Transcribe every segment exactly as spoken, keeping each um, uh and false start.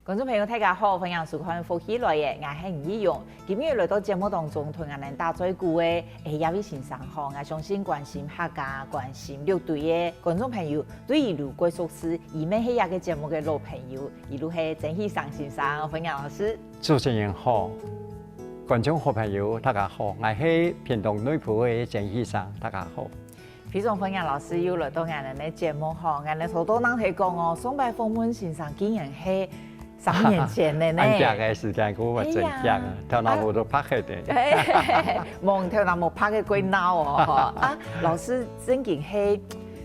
觀眾朋友，大家好，歡迎收看《福氣來了》，𠊎係吳奕蓉。今日來到節目當中，同𠊎等打嘴鼓个，誒，這位先生吼，𠊎相信關心客家、關心六堆个觀眾朋友，對佢就蓋熟識，佢乜係這個節目个老朋友，佢就係曾喜成先生，歡迎老師。主持人好，觀眾好朋友大家好，𠊎係屏東內埔个曾喜成，大家好。 非常歡迎老師又來到𠊎等个節目吼，𠊎等頭到正在講哦，上擺訪問先生竟然係三年前个呢。恁遽个時間過，還真遽啊，哎呀。頭那毛都白忒个。嘿，嘿，嘿，毛頭那毛白个過鬧哦，吼。啊，老師正經係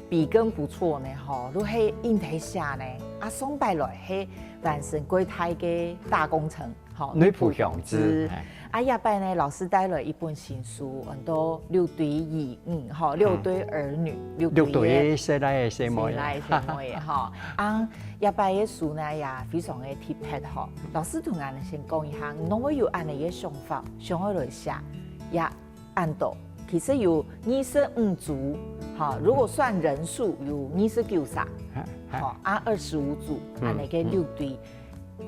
筆耕不輟呢，吼，都係硬在寫呢。啊，上擺來係完成蓋大个大工程。 吼，內埔鄉志。內埔鄉志，嘿。啊，這擺呢，老師帶來一本新書，安到《六堆兒女》，吼，《六堆兒女》，嗯。六堆个，六堆个細倈仔細妹仔。細倈仔細妹仔，吼。啊，這擺个書呢，也非常个特別，吼。老師同𠊎等先講一下，你仰會有恁樣个想法，想要來寫，也恁多，其實有二十五組，哈，如果算人數有二十九儕，哈，哈。好，啊，二十五組，嗯，恁樣个六堆，嗯。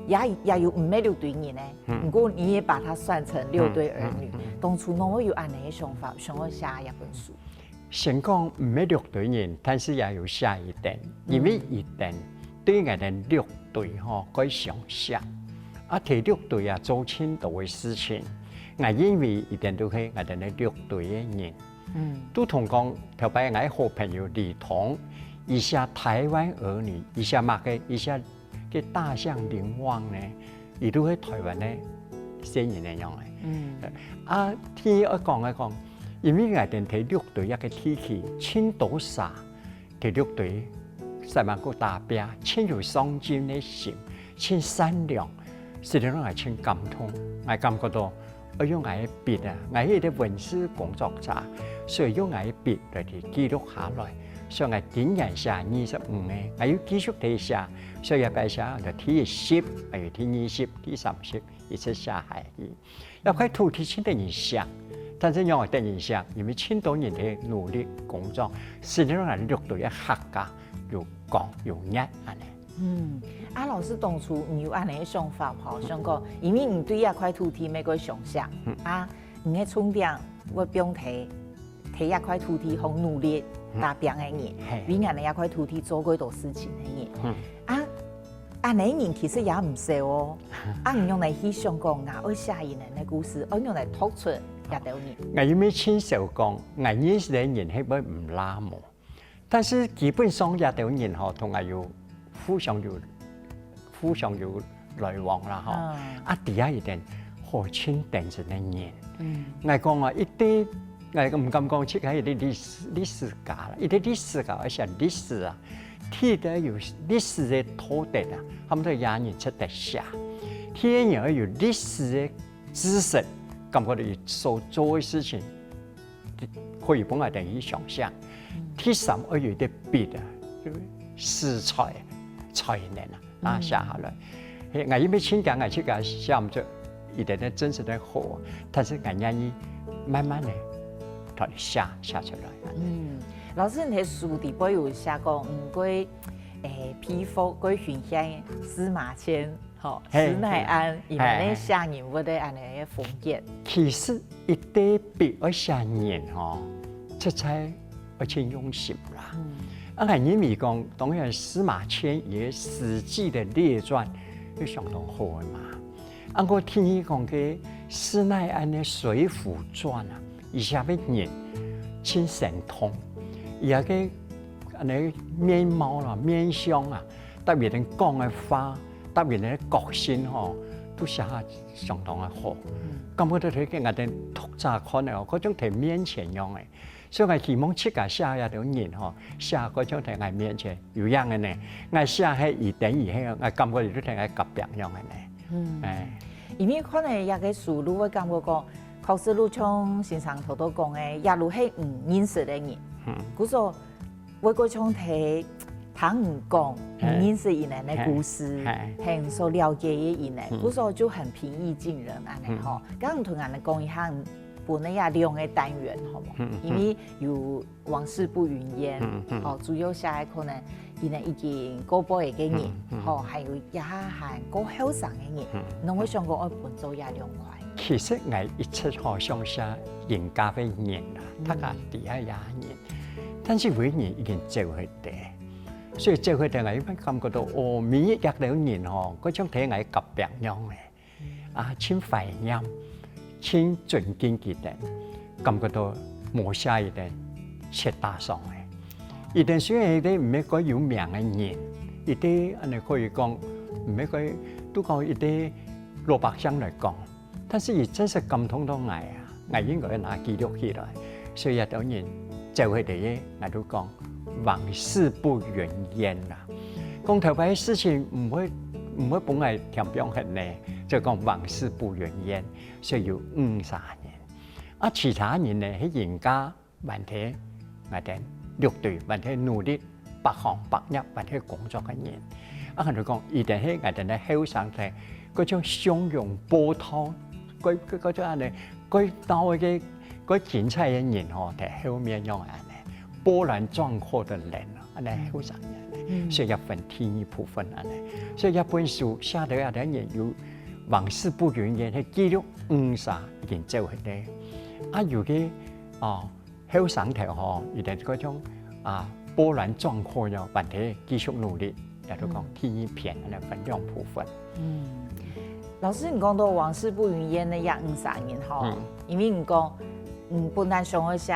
也，也有毋係六堆人呢，嗯。不過你也把它算成六堆兒女。嗯，嗯，嗯。當初仰會有恁樣个想法，想要寫這本書？先講毋係六堆人，但是也有寫一點，因為一點，嗯。對𠊎等六堆吼，蓋相像。啊，在六堆啊，做盡多个事情，𠊎認為一定都係𠊎等个六堆个人。嗯。都同講，頭擺𠊎好朋友李彤，佢寫《台灣兒女》，佢寫麼个，佢寫个《大象林旺》呢，佢都係台灣个先人个樣个。嗯。啊，第二講來講，因為𠊎等在六堆這個地區，盡多儕 在六堆，在曼谷打拚，盡有上進个心，盡善良，實在讓𠊎盡感動。𠊎感覺到，愛用𠊎个筆啊，𠊎係一個文字工作者，所以用𠊎个筆來去記錄下來。所以𠊎今年寫二十五個，𠊎又繼續在寫，所以這擺寫到第一集，還有第二集、第三集，一直寫下去。 這塊土地盡得人惜，但是仰會得人惜？因為盡多人在努力工作，使得𠊎等六堆个客家有光有熱恁呢。嗯，啊，老師當初你有恁呢个想法吼，想講，因為你對這塊土地乜蓋相惜，嗯。啊，你个重點會放在，在這塊土地好努力打拚个人，嘿。為𠊎等這塊土地做過多事情个人。嗯。啊， 恁呢人其實也毋少哦。啊，你仰般去想講，𠊎愛寫佢等个故事，愛仰般來突出這兜人？𠊎因為盡少講，𠊎認識个人係會毋罅無。但是基本上這兜人吼，同𠊎有互相有，互相有來往啦吼。嗯。啊，底下一定好盡等真个人。嗯。𠊎講啊，一定 𠊎毋敢講自家係歷史，歷史家啦，一個歷史家愛寫歷史啊，第一個有歷史个道德啊，差毋多也人值得寫。第二個有歷史个知識，感覺到佢所做个事情，可以分𠊎等去想像。第三，愛有一個筆啊，就係史才，才能啊。 啊，寫下來。嘿，𠊎因為盡驚𠊎自家寫毋出一點點真實个好，但是𠊎願意慢慢个同你寫，寫出來。嗯，老師，你个書底背有寫講，嗯，蓋，誒，佩服、蓋欣羨司馬遷，吼，嘿，施耐庵，嘿，佢等个寫人物个恁呢个風格。其實一個筆愛寫人吼，實在 愛盡用心啦。嗯。啊，𠊎認為講，當然司馬遷佢个《史記》个列傳，係相當好个嘛。啊，𠊎聽佢講个施耐庵个《水滸傳》啊，佢寫个人盡生動，佢个恁呢面貌啦、面相啊，搭佢等講个話，搭佢等个個性吼，都寫下相當个好。嗯。感覺到佢个𠊎等讀者看个哦，好像在面前樣个。 所以𠊎希望自家寫這兜人吼，寫過像在𠊎面前有影个呢。𠊎寫係佢等佢係，𠊎感覺佢就在𠊎隔壁樣个呢。嗯。哎。因為看了這個書，就會感覺講，確實就像先生頭頭講个，也就係你認識个人。嗯。故所，會過像在聽你講，你嘿。認識佢等个故事，嘿。嘿，你所了解个佢等，嗯。故所就很平易近人恁呢吼。嗯。剛剛同𠊎等講一下，分了這兩個單元，好無？嗯，嗯。因為有 往事不雲煙，嗯，嗯。哦，主要寫个可能佢等已經過輩个人，嗯，嗯。吼，還有這下還過後生个人，嗯，嗯。你會想講愛分做這兩塊？其實𠊎一直吼想寫人家个人啊，嗯。大家底下這人，但是有个人已經走忒忒，所以走忒忒，𠊎一般感覺到，哦，每一个人吼，各種體𠊎隔壁樣个。 啊，盡懷念，盡尊敬佢等，感覺到無寫佢等，實打爽个。佢等雖然佢等毋係蓋有名个人，佢等恁呢可以講，毋係蓋，都講佢等老百姓來講，但是佢真實感動到𠊎啊！ 𠊎應該拿記錄起來。所以這兜人走忒个，𠊎都講往事不如煙啦。講頭擺个事情毋會，毋會分𠊎添放忒呢，就講往事不如煙，所以有五儕人。啊，其他人呢，係人家還在𠊎等六堆，還在努力，百行百業，還在工作个人。啊，還就講，佢等係𠊎等个後生仔，該種洶湧波濤，該，該，該種恁呢， 該兜个，該精彩个人吼，在後面樣恁呢，波瀾壯闊个人，恁呢後生人，嗯。所以也分第二部分恁呢。所以這本書寫到這兜人有往事不如煙，係記錄五儕已經走忒个。啊，有个，哦，後生頭吼，佢等該種，啊，波瀾壯闊喲，還在繼續努力。 也就講第二篇，恁呢分兩部分。嗯，老師，你講到往事不如煙个這五儕人吼，嗯。因為你講，嗯，本來想愛寫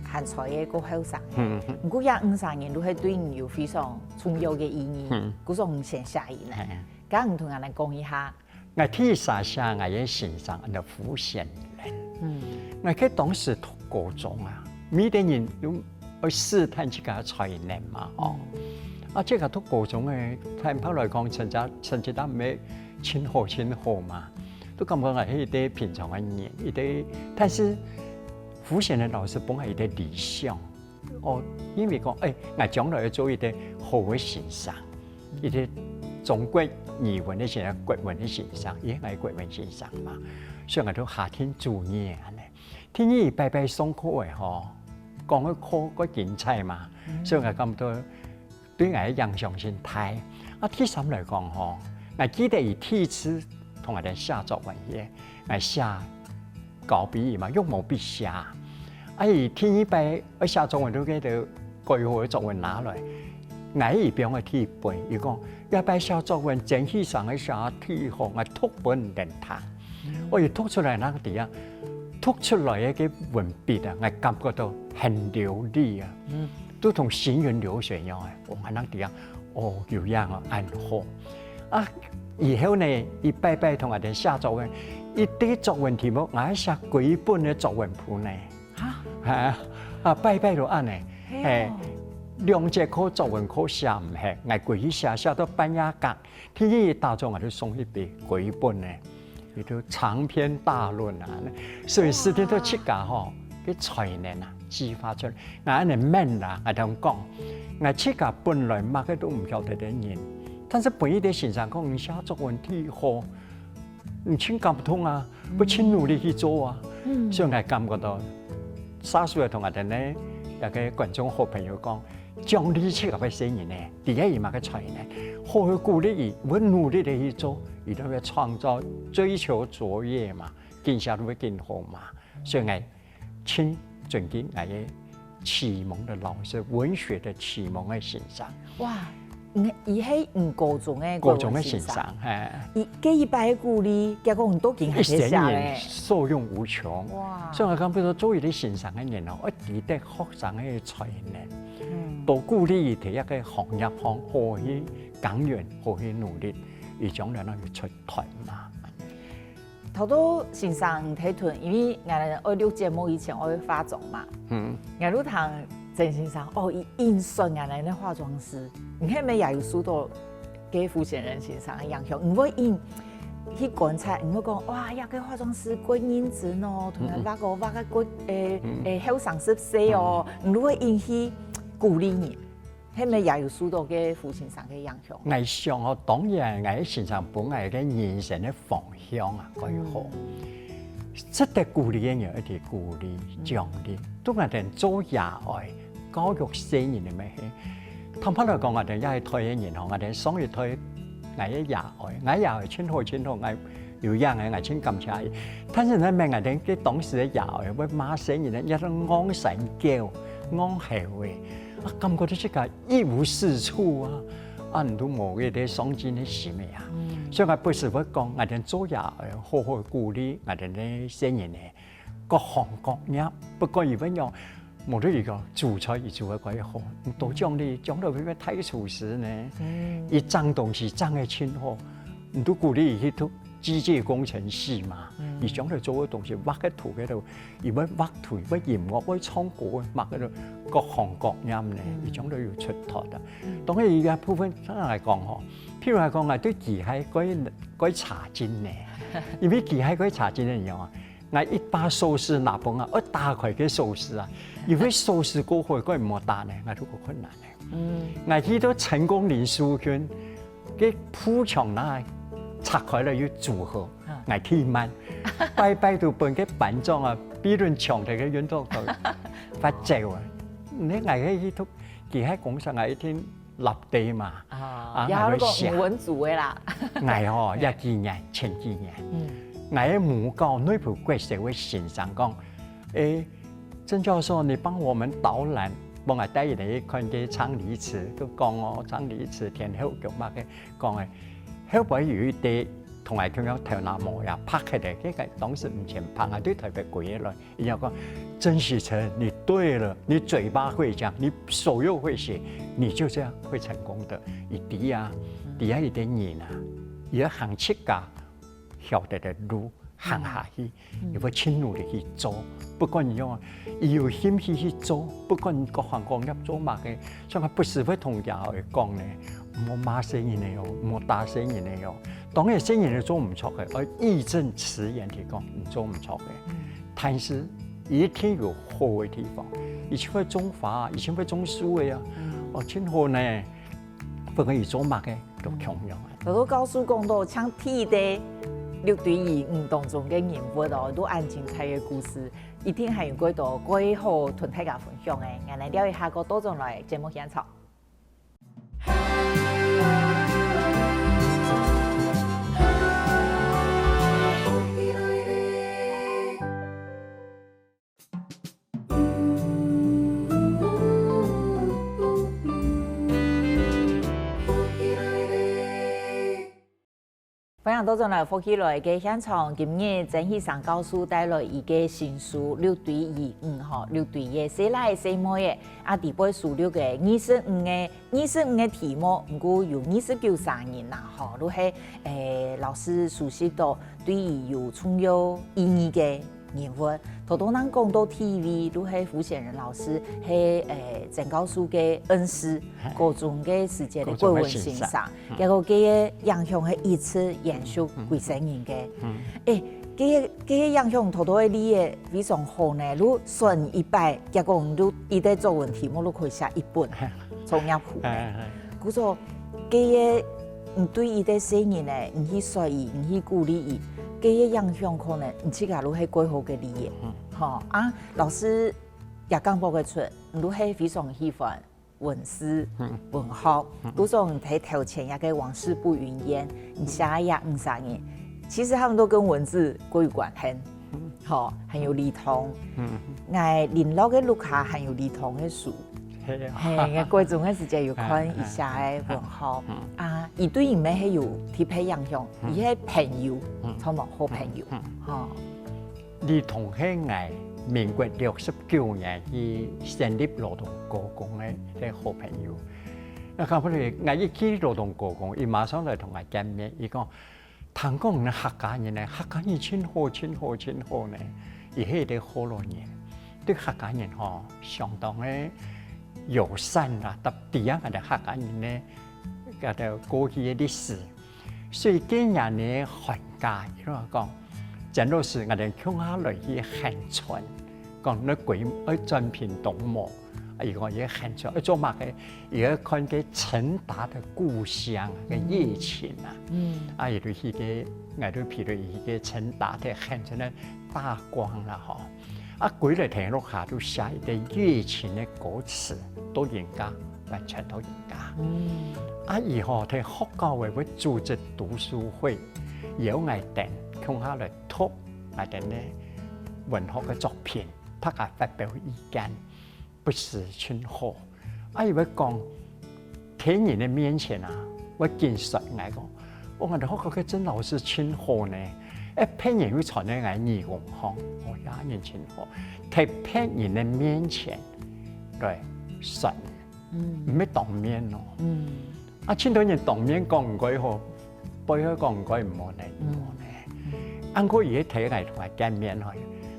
還在个過後生，嗯，嗯。毋過這五儕人都係對你有非常重要个意義，嗯。故所你先寫佢呢。嘿。該你同𠊎來講一下。 𠊎第一儕寫𠊎个先生，安到傅先仁。嗯。𠊎記當時讀高中啊，每個人都愛試探自家个才能嘛，吼。嗯。啊，自家讀高中个，坦白來講，成績，成績單毋係盡好盡好嘛，都感覺𠊎係一個平常个人，一個，但是傅先仁老師分𠊎一個理想， 哦，因為講，欸，𠊎將來愛做一個好个先生，一個中國語文个先生，國文个先生，佢係𠊎國文先生嘛，所以𠊎就下定主意恁呢。第二擺擺上課个吼，講个課較精彩嘛，嗯。所以𠊎感覺對𠊎个影響真大。啊，第三來講吼，𠊎記得佢第一次同𠊎等寫作文个，𠊎寫 交分佢嘛，用毛筆寫。啊，佢第二擺愛寫作文，就該兜改好个作文拿來，𠊎一邊个題本，佢講，這擺寫作文，整體上个寫題吼，𠊎讀分你等聽。嗯。哦，佢讀出來，𠊎知啊，讀出來个文筆啊，𠊎感覺到很流利啊，嗯。都同行雲流水樣个，哦，𠊎知啊，哦，有影啊，恁好。 啊，以後呢，佢擺擺同𠊎等寫作文，佢對作文題目，𠊎寫歸本个作文簿呢。哈？啊，啊，擺擺都恁呢。係哦。係，兩節課作文課寫毋忒，𠊎歸去寫，寫到半夜更，天光一打早，𠊎就送一本歸本呢。 佢就長篇大論啊，所以使得到自家吼，个才能啊，激發出來。𠊎恁呢問啦，𠊎同講，𠊎自家本來麼个都毋曉得个人，但是分一個先生講，你寫作文忒好，你盡感動啊，會盡努力去做啊。嗯。所以𠊎感覺到，下次愛同𠊎等呢，該個觀眾好朋友講， 獎勵自家个細人呢，知佢有麼个才能，好好鼓勵佢，會努力个去做，佢就會創造、追求卓越嘛，更加都會更好嘛。所以𠊎盡尊敬𠊎个啟蒙的老師，文學的啟蒙的先生。哇，你，佢係你高中个高中个先生，國文先生。係。佢，該一擺个鼓勵，結果你到今還在寫咧。一生人受用無窮。哇。所以𠊎講，比如說做一個先生个人哦，愛知得學生个才能。 嗯。多鼓勵佢在一個行業項好去耕耘，好去努力，佢將來能夠出頭嘛。頭到先生你提出，因為𠊎等愛錄節目以前愛化妝嘛。嗯。𠊎就聽曾先生，哦，佢印象𠊎等个化妝師，你係毋係也有受到該傅先仁先生个影響？你會印 去觀察，你會講，哇，這個化妝師過認真哦，同𠊎畫哦，畫个過，誒，誒，後生十歲哦，你會引起鼓勵你，係毋係也有受到該傅先生个影響？𠊎想哦，當然，𠊎个先生分𠊎个人生个方向啊，蓋好。值得鼓勵个人，一定鼓勵、獎勵。當然，做爺哀，教育細人个乜係，坦白來講，𠊎兜這一代个人吼，𠊎兜上一代，𠊎个爺哀，𠊎爺哀盡好盡好，𠊎有影个，𠊎盡感謝佢。但是呢，𠊎兜个當時个爺哀會罵細人呢，也係戇神狗、戇猴仔，啊，感覺到自家一無是處啊，啊，你都無該个上進个心个啊。所以𠊎不時會講，𠊎兜做爺哀好好鼓勵𠊎兜个細人呢，各行各業，不管佢會仰， 無論佢講煮菜，佢煮个蓋好，你多獎勵，將來會變大廚師呢。佢整東西整个盡好，你都鼓勵佢去讀機械工程系嘛。佢將來做个東西，畫个圖个都，佢會畫圖，會音樂，會唱歌，畫个都，各行各業呢，佢將來有出頭个。當然，佢个部分上來講吼，譬如來講啊，對機械蓋蓋差勁呢，因為機械蓋差勁个人哦， 𠊎一把鎖匙拿分𠊎，愛打開个鎖匙啊，因為鎖匙過好，該毋好打呢，𠊎就過困難呢。𠊎去到成功嶺書院，該鋪牆那拆開來又組合，𠊎忒慢，拜拜都分該班長啊，比論牆頭个運動頭發走啊。你𠊎个去讀機械工程，𠊎一定 立地嘛。啊，啊，也係講𠊎會寫。文組个啦。𠊎吼，這幾年，前幾年，嗯。𠊎个母校內埔國小个先生講，「欸，鄭教授，你幫我們導覽。」幫𠊎帶佢去看該唱離池，就講哦，唱離池天后宮嘛，該講个，後背有一垤同𠊎共樣頭那毛也白起來，該个當時毋曾白啊，對台北歸來。 人家講，「鄭錫辰，你對了，你嘴巴會講，你手又會寫，你就這樣會成功的。」佢知啊，知啊，佢个人啊，佢愛行自家曉得个路，行下去，佢會盡努力去做。不管你仰，佢有興趣去做，不管各行各業做麼个，所以𠊎不時會同爺哀講呢，毋好罵細人仔哦，毋好打細人仔哦。當然細人仔做毋著个，愛義正辭嚴地講，你做毋著个。 但是一定有好个地方，佢就會種花，佢就會種樹个啊，哦，盡好呢，不管佢做麼个都共樣啊。頭頭教授講到，像第一垤六堆兒女當中个人物哦，都恁精彩个故事，一定還有幾多蓋好同大家分享个。𠊎等尞一下過倒轉來節目現場。 歡迎倒轉來福氣來个現場，今日曾喜成教授帶來佢个新書《六堆兒女》吼，六堆个細倈仔細妹仔，啊，裡背收錄个二十五个，二十五个題目，毋過有二十九儕人啦，吼，都係，欸，老師熟悉到對佢有重要意義个 人物。頭頭正講到第一位，就係胡顯仁老師，係，欸，曾教授个恩師，高中个時節个國文先生。結果佢个影響係一直延續歸生人个。欸，佢个，佢个影響頭頭个例仔非常好呢，就選一擺，結果就一垤作文題目就可以寫一本，作業簿呢。 故所，佢个，你對一垤細人仔，你去說佢，你去鼓勵佢，佢个影響可能你自家就係蓋好个例仔。吼，啊，老師也感覺得出，你就係非常喜歡文字、文學，故所你在頭前這个往事不雲煙，你寫這五十年，其實他們都跟文字過有關係。 吼，還有李唐。𠊎零六个屋下還有李唐个書。係啊。係，𠊎國中个時節有看一下个文學。啊，佢對你乜係有特別影響，佢係朋友，著無？好朋友。吼。李唐係𠊎民國六十九年去成立羅東高工个，个好朋友。該後背𠊎一去羅東高工，佢馬上來同𠊎見面，佢講， 聽講你客家人呢，客家人盡好、盡好、盡好呢，佢係一个福佬人，對客家人吼，相當个友善啦，特別啊，𠊎兜客家人呢，該兜過去个歷史。所以今年呢，寒假，佢就講，「曾老師，𠊎兜共下來去恆春，講你歸愛轉屏東無？」 啊，佢講佢恆春愛做麼个？佢愛看該陳達个故鄉个夜景啊。啊，佢就去該，𠊎就陪佢去該陳達个恆春个大光啦吼。啊，歸來天落下就寫一个夜景个歌詞，到人家來傳到人家。啊，以後在學校會會組織讀書會，邀𠊎等共下來讀𠊎等个文學个作品，大家發表意見，不時盡好。啊，佢會講，在人个面前啊，會緊說𠊎講，哦，𠊎等學校个鄭老師盡好呢，誒，別人又傳个𠊎耳公項，哦，這人盡好，在別人个面前來說。毋係當面哦。啊，盡多人當面講毋過好，背後講毋過毋好呢，毋好呢。恁過佢係睇𠊎同𠊎見面吼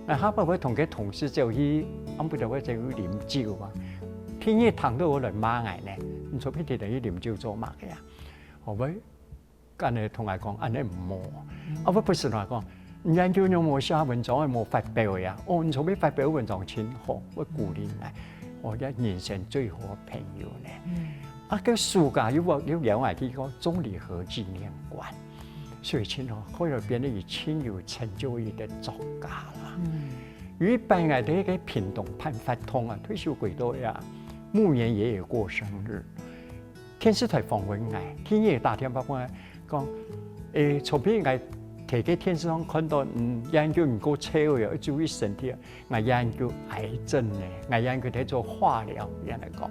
，𠊎下擺會同佢同事走去，暗晡頭會走去啉酒啊。天日聽到𠊎來罵𠊎呢，你昨晡日去啉酒做麼个啊？好，會 恁樣同𠊎講，恁樣毋好。啊，𠊎不時同𠊎講，你研究仰無寫文章，無發表呀？哦，你做咩發表文章盡好，𠊎鼓勵𠊎。哦，這人生最好个朋友呢。啊，該暑假又又邀𠊎去个鍾理和紀念館，所以盡好，後來變得佢盡有成就一個作家啦。有一擺𠊎在該屏東辦活動啊，退休幾多呀，牧原野也過生日。 電視台訪問𠊎，天日打電話分𠊎講，誒，昨晡𠊎在該電視上看到，嗯，研究你過瘦了，要注意身體啊。𠊎研究癌症呢，𠊎研究在做化療，恁樣講。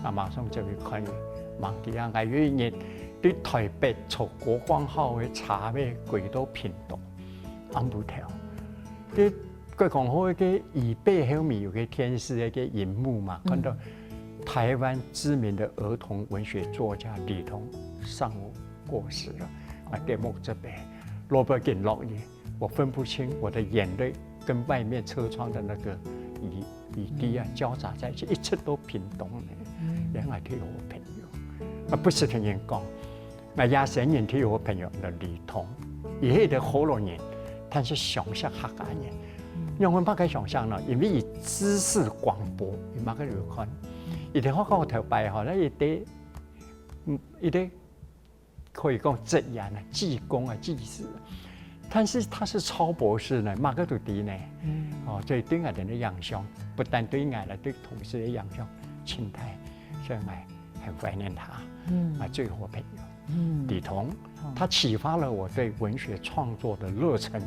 啊，馬上就去看醫。吂知啊，𠊎有一日對台北坐國光號个車尾，回到屏東，暗晡頭，該 國光號个椅背後面有個電視个个螢幕嘛，看到台灣知名的兒童文學作家李童上午過世了。啊，電幕這邊，落尾緊落雨，我分不清我的眼淚跟外面車窗的那個雨雨滴啊交雜在一起，一直都屏東呢，原來佢有朋友，啊，不時聽人講。 𠊎這生人最好个朋友就李童，佢係一個河洛人，但是上惜客家人。仰會麼个上惜呢？因為佢知識廣博，佢麼个都有看。佢在學校頭擺吼，那一堆，嗯，一堆可以講職員啊、技工啊、技師，但是他是超博士呢，麼个都知呢。哦，所以對𠊎等个影響，不但對𠊎啦，對同事个影響，盡大，所以𠊎 很懷念他，嗯，啊，最好朋友，嗯，李童，哦，他啟發了我對文學創作的熱忱。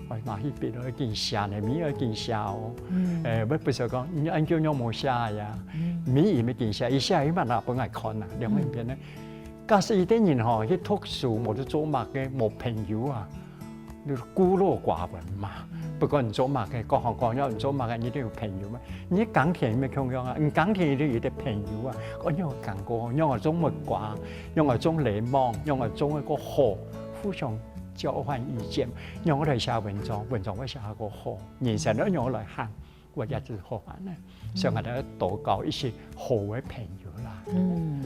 我拿去別人要緊寫呢，你要緊寫哦，嗯，誒，我不是講你研究仰無寫呀，嗯，你也要緊寫，一下一慢拿分𠊎看啊，兩面邊呢。假使一個人吼去讀書，無就做麼个，無朋友啊， 你孤陋寡聞嘛。不管你做麼个，各行各業你做麼个，你一定有朋友嘛。你耕田也共樣啊，你耕田一定有一個朋友啊。哦，仰會耕過，仰會種木瓜，仰會種檸檬，仰會種个過好，互相交換意見。仰會來寫文章，文章會寫个過好，人生愛仰會來行。 𠊎也真好恁呢，所以𠊎兜愛多交一些好个朋友啦。嗯，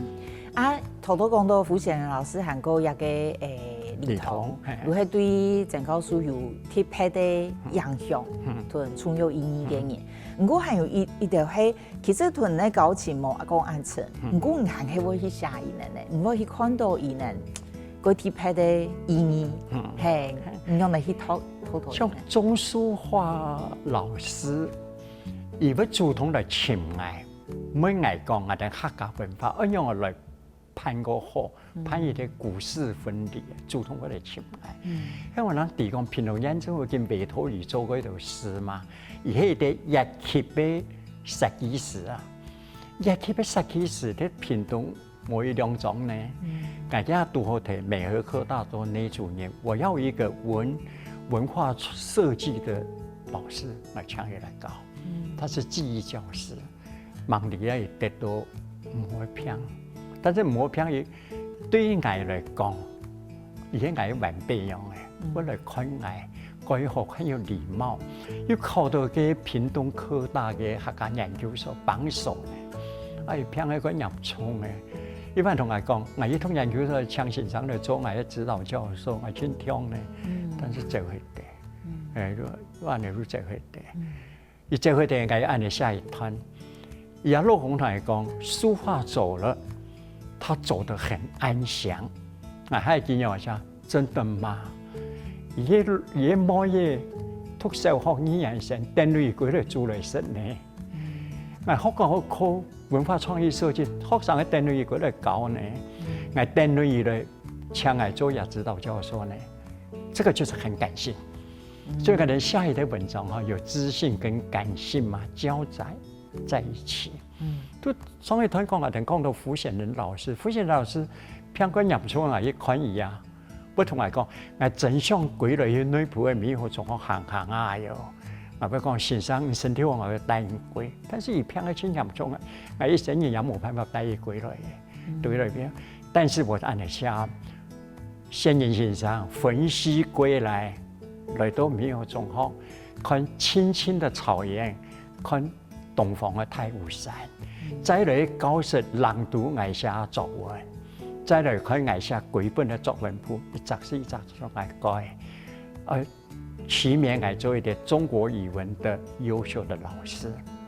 啊，頭頭講到胡顯仁老師還過一個誒李李童，童，嘿。又係對曾教授有特別个影響，嗯。同重要意義个人。嗯。毋過還有一一條係，其實同你个交情無講恁深，嗯。毋過你還係會去寫佢等呢，你會去看到佢等 个特別个意義，嗯。嘿，你仰般去討討討像鍾淑化老師，佢會主動來尋𠊎，問𠊎講𠊎等客家文化愛仰般來辦較好，嗯。辦一個古是分離，主動會來尋𠊎。嗯。因為𠊎等知講屏東縣政府已經委託佢做過一條詩嘛，佢係一個越劇个設計師啊，越劇个設計師在屏東 無一兩張呢。嗯。𠊎這下堵好在美和科大做系主任，我要一個文文化設計的老師來請佢來教。嗯。他是技藝教師，吂知啊佢得到毋會病，但是毋會病，佢對於𠊎來講，佢係𠊎个晚輩樣个。 嗯。會來看𠊎，蓋好，很有禮貌，又考到个屏東科大个客家研究所幫手呢。哎，病个蓋嚴重个。一般同𠊎講，𠊎一讀研究所請先生來做𠊎个指導教授，𠊎盡暢呢。嗯。但是做會得，嗯。哎，就就恁樣就做會得。嗯。 佢這回等𠊎恁樣寫一段，佢个老公同佢講，淑化走了，他走得很安詳。啊，還有句話講，真的嗎？佢个佢个妹仔讀小學二年生，等佢歸來煮來食呢。，𠊎學校个課文化創意設計，學生个等於佢來教呢，𠊎等於佢來請𠊎做這指導教授呢，這個就是很感性。所以可能下一篇文章哈，有知性跟感性嘛交雜在一起。嗯，就上一段講啊，等講到傅顯仁老師，傅顯仁老師病个嚴重啊，一看佢啊， 會同𠊎講，𠊎真想歸來去內埔个美好中學行行啊喲。𠊎會講，先生，你身體好，𠊎會帶你歸。但是佢病到盡嚴重啊，𠊎一生人也無辦法帶佢歸來个，對了，但是𠊎恁樣寫，顯仁先生魂兮歸來，來到美好中學，看青青的草原，看 東方个大武山，再來教室朗讀𠊎寫作文，再來看𠊎寫歸本个作文簿，一隻字一隻字來改。呃，期勉𠊎做一個中國語文的優秀的老師，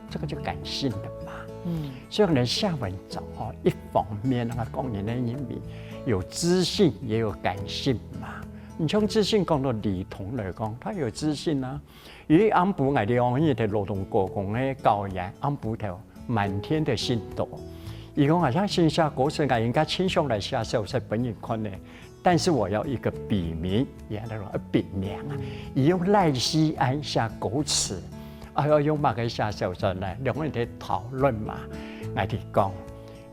這個就感性的嘛。嗯，所以可能下文章哦，一方面啊，講人的人民有知性也有感性嘛。你從知性講到李彤來講，他有知性啊， 有一暗晡，𠊎兩個人在羅東高工个校園，暗晡頭滿天的星斗。佢講啊，像新社歌詞，𠊎應該盡想來寫小說分人看呢，但是我要一個筆名，也就是說筆名啊。佢用賴西安寫歌詞，啊，要用麼个寫小說呢？兩個人在討論嘛，𠊎就講，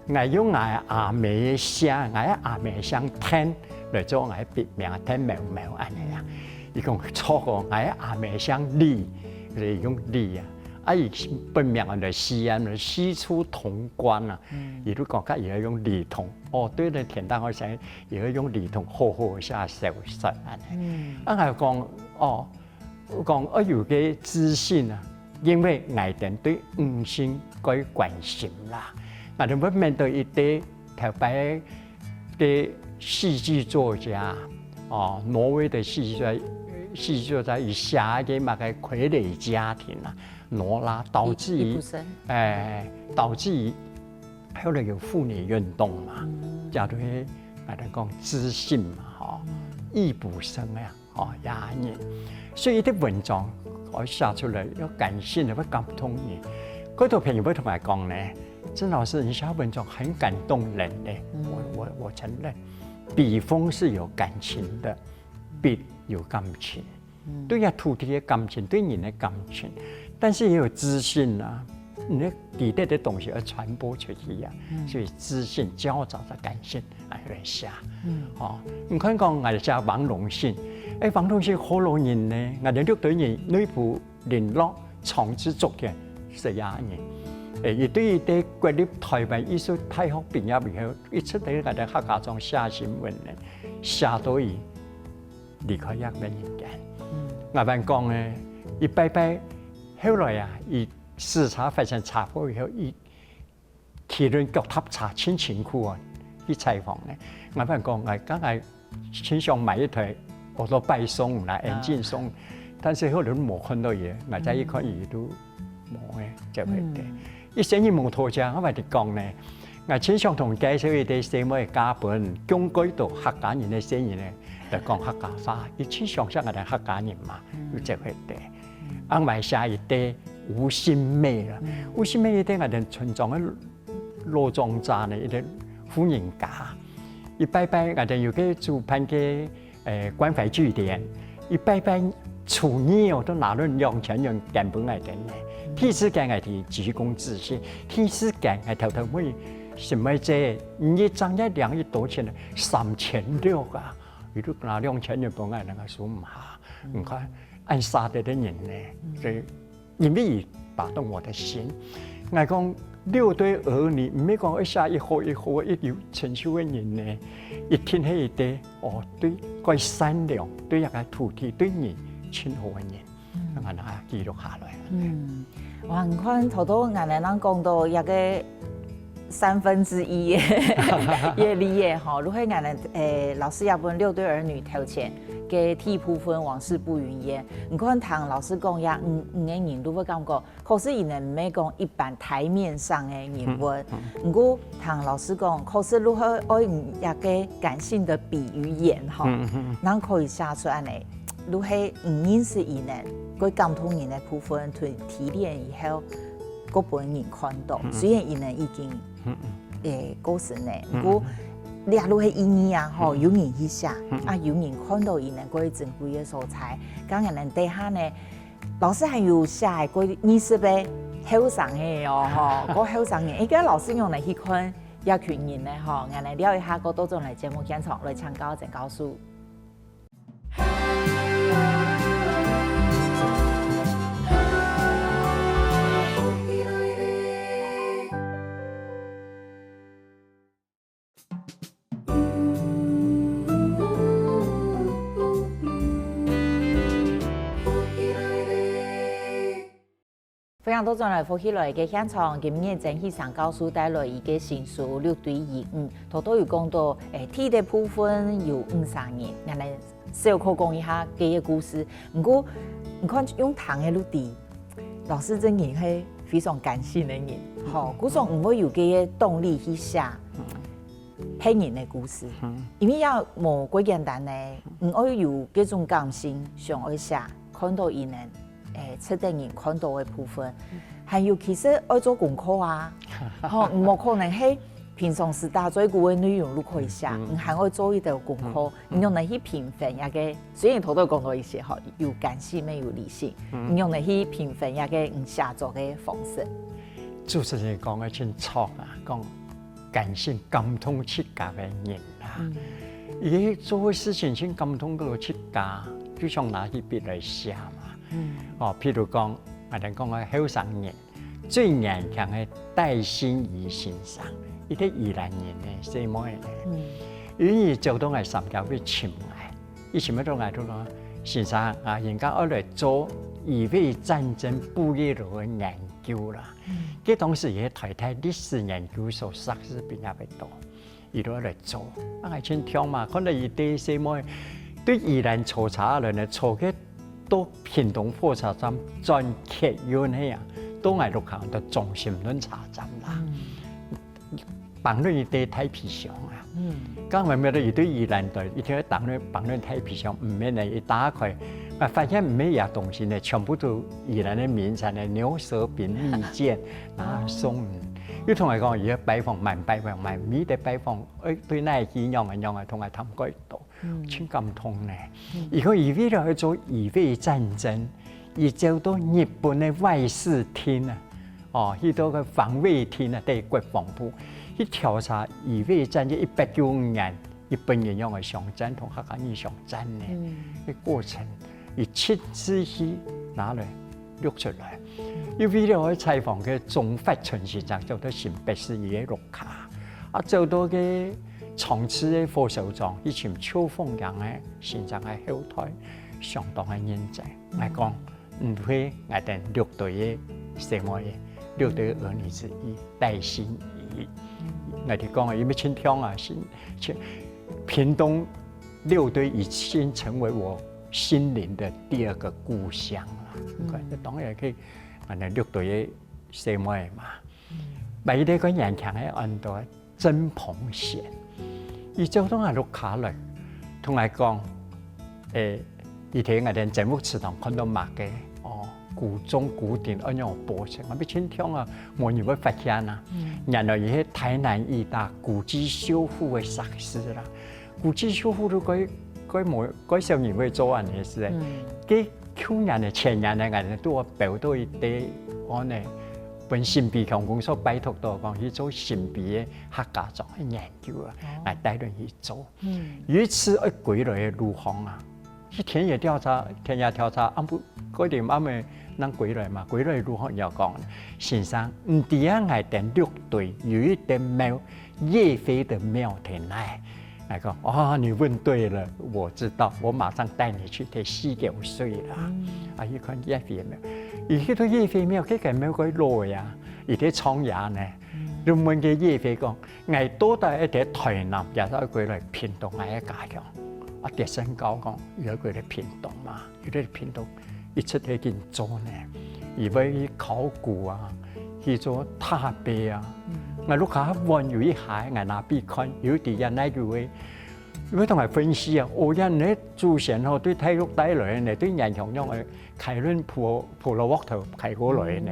𠊎用𠊎阿姆个姓，𠊎阿姆姓鄧，來做𠊎筆名，鄧某某恁樣啊。佢講著哦，𠊎阿姆姓李，佢用李啊。啊，佢本名安到西安，西出潼關啊。佢就講佢愛用李彤。哦，對了，天大好想，佢愛用李彤好好寫小說恁樣。啊，𠊎講，哦， 講愛有个知性啊，因為𠊎兜對女性蓋關心啦。𠊎兜會面對一個頭擺个戲劇作家，哦，挪威的戲劇作家，戲劇作家，佢寫个麼个傀儡家庭啊，挪拉，導致於，伊本身，哎，導致於後來有婦女運動嘛，嗯，假如𠊎兜講知性嘛，吼，易卜生啊， 哦，也恁樣。所以一個文章愛寫出來，要感性的，會感動人。蓋多朋友會同𠊎講呢，「曾老師，你寫文章很感動人呢。」我我我承認，筆鋒是有感情的，筆有感情，對呀，土地的感情，對人的感情，但是也有知性啊。 你个記得个東西愛傳播出去呀，所以知性交雜个感性來來寫。哦，你看講𠊎寫王龍信，哎，王龍信好老人呢，𠊎兜六堆人內埔麟洛長治族个係這人。哎，佢對於在國立臺灣藝術大學畢業以後，一直在𠊎兜客家庄寫新聞呢，寫到佢離開這個人間。𠊎還講呢，佢拜拜，後來啊，佢 駛車發生車禍以後，佢騎輪腳踏車盡辛苦啊，去採訪呢。𠊎還講，𠊎剛才盡想買一台奧多拜送啦，engine送，但是後來無看到佢，𠊎再一看佢都無誒，就會得。一生人無拖車，𠊎還得講呢，𠊎盡想同介紹一個細妹嫁分，降貴到客家人个細人呢，來講客家話，佢盡想像𠊎兜客家人嘛，有這回得。 啊，𠊎寫一個吳新妹啦。吳新妹一個𠊎兜村莊个老長者呢，一個婦人家。佢拜拜，𠊎兜有個主辦个，誒，關懷據點。佢拜拜初二哦，都拿了兩千元捐分𠊎兜呢。第一次捐𠊎兜鞠躬致謝，第二次捐𠊎偷偷問，「什麼姐，你一張一領幾多錢呢？」「三千六啊！」佢就拿兩千元分𠊎，𠊎兜收毋下。你看，恁捨得个人呢，所以 因為佢打動我的心。𠊎講，六堆兒女，毋係講一下一號一號一有成就个人呢，一定係一個，哦，對，蓋善良，對這個土地，對人盡好个人，𠊎拿記錄下來。嗯，哇，你看，頭頭𠊎兜人講到這個三分之一个，个理解吼，如果𠊎兜，誒，老師也分六堆兒女頭前个第一部分往事不云煙， 你看聽老師講呀，嗯，嗯，个人都會感覺，可是佢呢毋係講一般台面上个人物。毋過聽老師講，可是如何愛用這個感性的筆與眼吼，然後可以寫出恁呢，如何毋認識佢呢，佢感動人个部分，同提煉以後，个分人看到。雖然佢等已經誒過身了，毋過這就係意義啊吼，有人去寫，啊有人看到佢等个珍貴个所在。剛剛等下呢，老師還有寫个二十个後生个哦吼，个後生人，應該老師用來去看這群人呢吼，𠊎來尞一下，過倒轉來節目現場來請教曾教授。 歡迎倒轉來福氣來个現場，今日曾喜成教授帶來佢个新書《六堆一五》，頭頭有講到，誒，第一个部分有五儕人，𠊎等小可講一下佢个故事。毋過，你看用聽个就知，老師真經係非常感性个人，吼，故所毋會有佢个動力去寫別人个故事，因為也無蓋簡單呢，你愛有這種感性，想愛寫。 看到佢等，誒，值得人看到个部分。還有其實愛做功課啊，吼，無可能係平常時打嘴鼓个內容就可以寫，你還愛做一兜功課，你用來去評分這个，雖然頭頭講到一些吼，有感性乜有理性，你用來去評分這个你寫作个方式。主持人講个真著啊，講 感性感動自家个人啊。佢做个事情盡感動到自家，就想拿起筆來寫嘛。哦，譬如講，𠊎等講个後生人，最年輕个戴心怡先生，佢係宜蘭人呢，細妹呢。有一日走到𠊎三腳去尋𠊎，佢尋到𠊎就講：「先生啊，人家愛來做乙未戰爭布列羅个研究啦。」 該當時佢係臺大歷史研究所碩士畢業个到，佢就來做。啊，𠊎盡暢嘛，看到佢對細妹對宜蘭坐車來呢，坐个到屏東火車站轉客運係啊，到𠊎屋下到中心崙車站啦。 挷等佢个大皮箱啊。剛剛挷等佢對宜蘭來，佢就挷等，挷等大皮箱，毋免呢，一打開，啊，發現毋係佢个東西呢，全部都宜蘭个名產呢，牛舌餅、蜜餞，啊，送。又同𠊎講，佢愛拜訪，滿拜訪，滿每个拜訪，誒，對哪去仰仔仰仔，同𠊎談過多。 盡感動呢。佢講佢為了愛做乙未戰爭，佢走到日本个外事廳啊，哦，去到个防衛廳啊，在國防部去調查乙未戰爭一八九五年日本人仰仔相戰，同客家人相戰呢，个過程，佢親自去拿來錄出來。又為了愛採訪个鍾發春先生，走到新北市佢个屋下。 啊，走到个長治个火燒庄，去尋邱鳳陽个先生个後代，相當个認真。𠊎講，毋會，𠊎等六堆个細妹，六堆兒女之一，戴心怡。𠊎就講，因為盡暢啊，心，心，屏東六堆已經成為我心靈的第二個故鄉了。當然可以，𠊎等六堆个細妹嘛。 買一個年輕个安到曾鵬賢，佢走到𠊎屋下來，同𠊎講，誒，佢在𠊎等曾屋祠堂看到麼个，哦，古鐘古鼎，恁樣保存，𠊎乜盡暢啊，無人會發現啊。原來佢係台南藝大古蹟修復个碩士啦。 古蹟修復都該，該無，該少人會做恁樣个事誒。該舊年个、前年个，𠊎兜都有標到一個，安呢，分新埤鄉公所拜託到，講去做新埤个客家庄个研究啊，來帶人去做。有一次愛歸來个路項啊，去田野調查，田野調查，暗晡，該點暗晡正歸來嘛，歸來路項又講，先生，毋知啊，𠊎等六堆有一個廟， 岳飛的廟在哪？𠊎講，哦，你問對了，我知道，我馬上帶你去，在西九水啦。啊，去看岳飛的廟。佢去到岳飛廟，該個廟蓋老呀，佢在長野呢。就問該岳飛講，𠊎到底愛在台南，也係愛歸來屏東𠊎个家鄉？啊，跌身高講，佢愛歸來屏東嘛。 佢在屏東一直在緊做呢，佢會去考古啊，去做拓碑啊。𠊎屋下還有一下，𠊎拿分佢看，有在該哪有个，佢會同𠊎分析啊，哦，恁呢祖先吼，對大陸帶來呢，對原鄉用个開崙鋪，鋪落鑊頭開過來呢。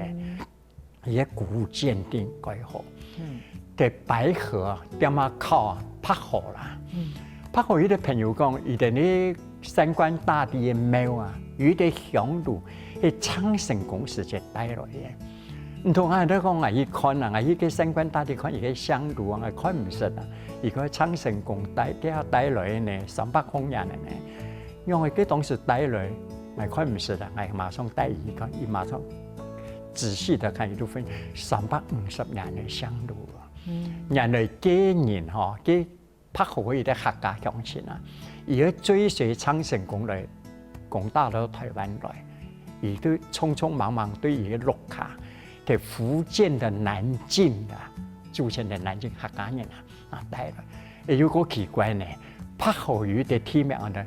佢个古建定蓋好。嗯。在白河，點啊靠啊，白河啦。嗯。白河有个朋友講，佢等个三官大帝个廟啊，有一个香爐，係鄭成功時節帶來个。毋通啊，你講啊，去看啊，啊，去个三官大帝看，佢个香爐啊，看毋識啊。佢个鄭成功帶，帶，帶來个呢，三百空年个呢。 因為佢當時帶來，𠊎看毋識啦，𠊎馬上帶佢去看，佢馬上仔細的看，佢就分三百五十年个香爐啊。嗯。原來該人吼，該白河个一个客家鄉親啊，佢个追隨鄭成功來攻打到台灣來，佢就匆匆忙忙對佢个屋下，在福建的南靖啊，祖先的南靖客家人啊，啊帶來。哎，有夠奇怪呢，白河有一个地名呢，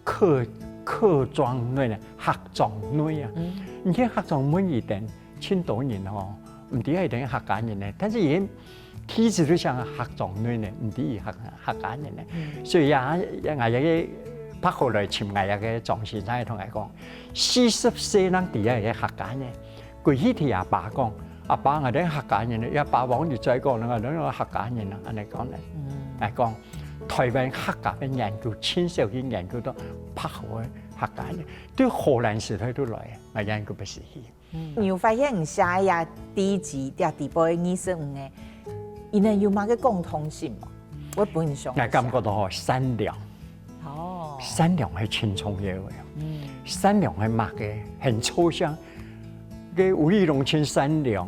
客，客庄內呢，客庄內啊。嗯。你看客庄問佢等，盡多人吼，毋知佢等客家人呢，但是佢地址都寫客庄內呢，毋知佢客，客家人呢。嗯。所以啊，𠊎這个白河來尋𠊎這个莊先生同𠊎講，四十歲人知佢个客家人， 歸去對阿爸講，「阿爸，𠊎兜客家人呢。」阿爸往日再講，「𠊎兜客家人啊。」恁呢講呢。嗯。𠊎講，台灣客家个研究，盡少去研究到白河个客家人，對荷蘭時代就來，𠊎研究毋識去。嗯。你有發現你寫个第一集，第二十五个，佢等有麼个共通性無？𠊎本身想一下。𠊎感覺到吼，善良。 哦。善良係盡重要个。嗯。善良係麼个？很抽象。該吳怡農盡善良，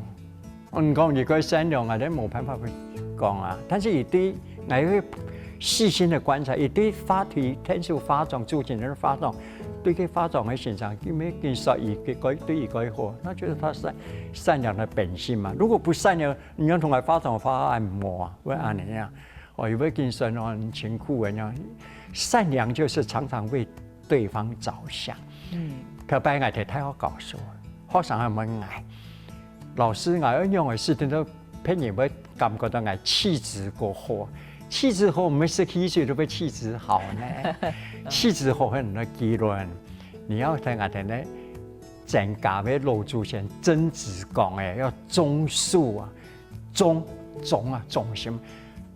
你講佢个善良啊，你無辦法去講啊。但是佢對，𠊎會細心的觀察，佢對花，對天主花莊，住進去花莊，對該花莊个先生，佢乜緊說佢，佢對佢蓋好，那就是他善，善良的本性嘛。如果不善良，你要同𠊎花莊花愛無啊，會恁呢啊。 哦，有位先生哦，很辛苦的，那善良就是常常為對方著想。嗯。頭擺𠊎在大學教書，學生還問𠊎，「老師，𠊎愛仰般个事情，都別人會感覺到𠊎氣質過好？氣質好，毋係十七歲就會氣質好呢？氣質好很難結論，你要聽𠊎等呢，曾家个老祖先曾子講个，要忠恕啊。」 忠，忠啊，忠心，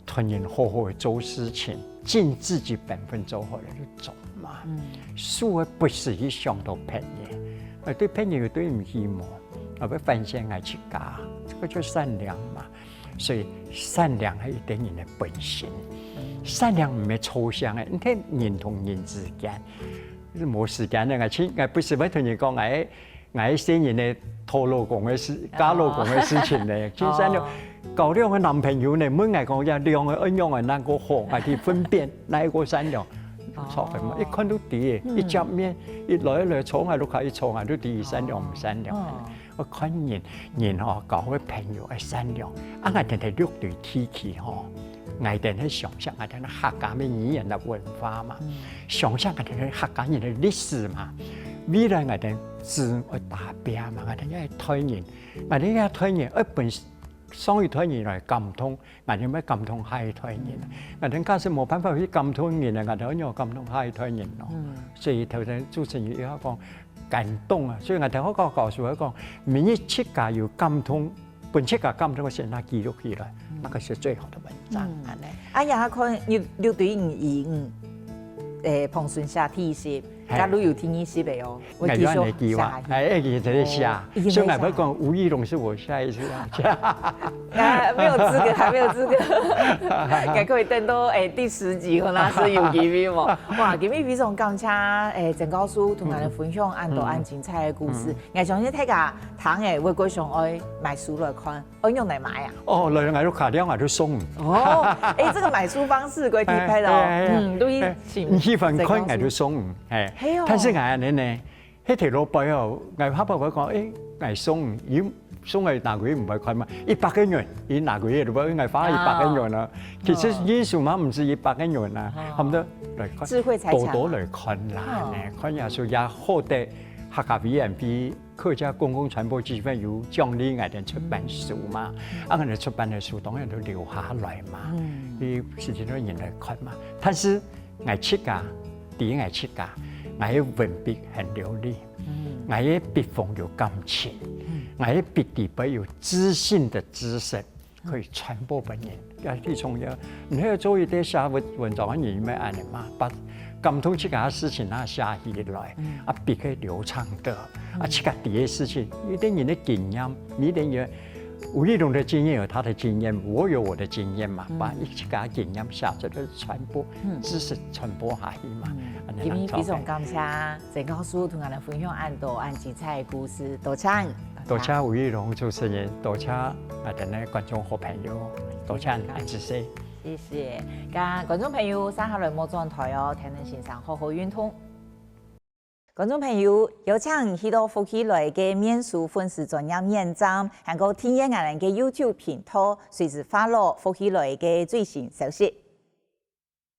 同人好好个做事情，盡自己本分做好了就忠嘛。嗯。恕个不時去想到別人，呃，對別人有對毋起無，啊，愛反省𠊎自家，這個就善良嘛。所以善良係一個人个本性，嗯。善良毋係抽象个，你看人同人之間，無時間个，𠊎親，𠊎不時會同人講，哎， 𠊎細人仔討老公个事，嫁老公个事情呢，哦。盡善良。哦。交兩個男朋友呢，問𠊎講，這兩個愛仰般哪個好，𠊎去分辨哪一個善良。哦。著个嘛，一看就知个，嗯。一見面，一來一來坐𠊎屋下，一坐𠊎就知佢善良毋善良。哦。𠊎看人，人吼，交个朋友愛善良，啊，𠊎定定六堆地區吼， 𠊎兜係想像𠊎兜客家个語言个文化嘛，嗯。想像𠊎兜客家人个歷史嘛，未來𠊎兜子孫愛打拚嘛，𠊎兜愛代人，𠊎兜愛代人，愛分上一代人來感動，𠊎兜愛感動下一代人。嗯。𠊎兜假使無辦法去感動人啊，𠊎兜愛仰感動下一代人咯？嗯。所以頭先主持人有講感動啊，所以𠊎兜學校教授會講，每日自家有感動， 分自家感動个事，拿記錄起來，嗯。那個是最好的文章，嗯。恁呢。啊，也看你，你對你，嗯，誒，彭順寫第一集，嘿。假如有第二集个哦，𠊎就恁呢記啊，𠊎繼續寫下去。哎，哎，一直在寫。哦，一直在寫。所以𠊎會講，吳怡農是我下一次要寫。啊，沒有資格，還沒有資格。還可以等到，哎，第十集，看哪時有機會無？哇，今日非常感謝，哎，曾教授同𠊎兜分享恁多恁精彩个故事。嗯。嗯。 𠊎相信大家聽了會過想愛買書來看，愛仰般來買啊？哦，來，𠊎就卡掉，𠊎就送。哦，哎，這個買書方式可以提供哦。哎，哎，哎，嗯，都一起，哎，你喜歡看，再告訴。𠊎就送，哎。係哦。但是𠊎恁呢，該條路背後，𠊎爸爸會講，哎，𠊎送，佢送个哪個月毋會看嘛？一百個銀，佢哪個月都毋會，𠊎花一百個銀啊。啊。其實因素嘛，毋止一百個銀啊，哦。差不多來看，智慧財產嘛。多多來看啦，哦。呢，看耶穌也好得客家委員會 客家公共傳播基金會有獎勵𠊎兜出版書嘛，嗯。啊，𠊎兜出版个書當然都留下來嘛，嗯。你時常有人來看嘛。但是𠊎自家，第一𠊎自家，𠊎个文筆很流利，嗯。𠊎个筆鋒有感情，嗯。𠊎个筆裡背有知性的知識，可以傳播分人，也最重要。你要做一些寫文文章个人，要恁樣嘛，把感動自家个事情啊寫起來，啊，筆可以流暢的，啊，自家底个事情，一定人的經驗，你一定有。吳怡蓉的經驗有他的經驗，我有我的經驗嘛，把自家經驗寫出來傳播，知識傳播下去嘛。恁樣因為非常感謝曾教授同𠊎等分享恁多恁精彩个故事，多謝。多謝吳怡蓉主持人，多謝𠊎等个觀眾好朋友，多謝恁仔細。謝謝。該觀眾朋友，接下來莫轉台哦，天天先生好好運動。觀眾朋友，邀請你去到福氣來个面書粉絲專頁點讚，還過訂閱𠊎等个YouTube頻道，隨時follow福氣來个最新消息。